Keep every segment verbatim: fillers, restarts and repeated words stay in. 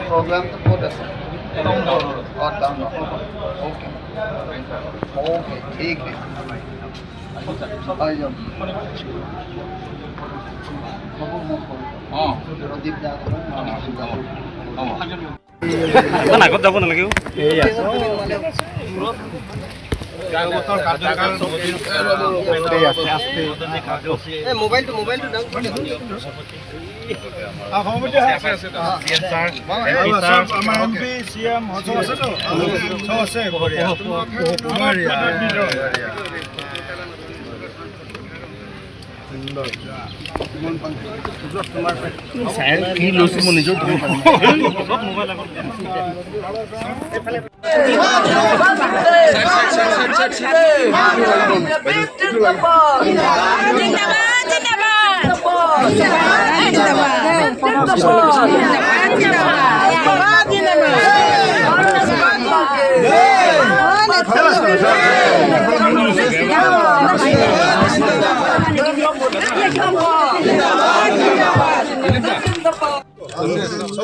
প্ৰগ্ৰামটো ক'ত আছে? অ, টাউনত। অ'কে। অ'কে, ঠিক আছে। হয়, যাওক। হ'ব, মই ক'ম। অ। প্ৰদীপ দা, অ। অ। ইমান আগত যাব নালাগে অ। এই মোবাইলটো, মোবাইলটো ডাঙৰ কৰি দিয়ক। আমাৰ এম পি, চি এম, সব আছে তো? সব আছে, বঢ়িয়া। বঢ়িয়া। জিন্দাবাদ, জিন্দাবাদ।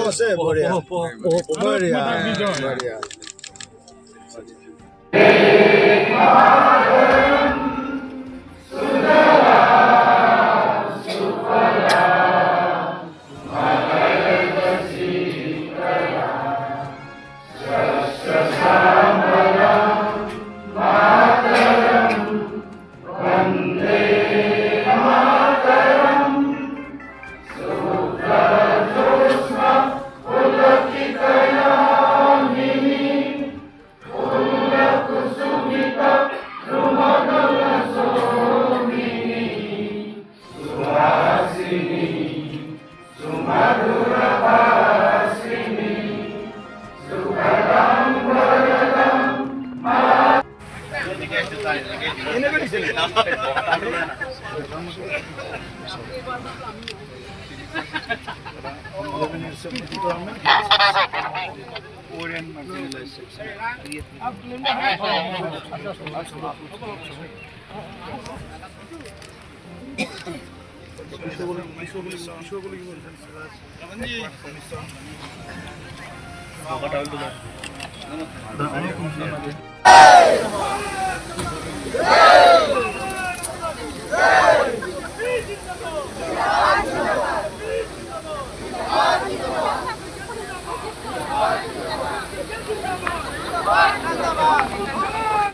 আছে, বঢ়িয়া। বঢ়িয়া, বঢ়িয়া।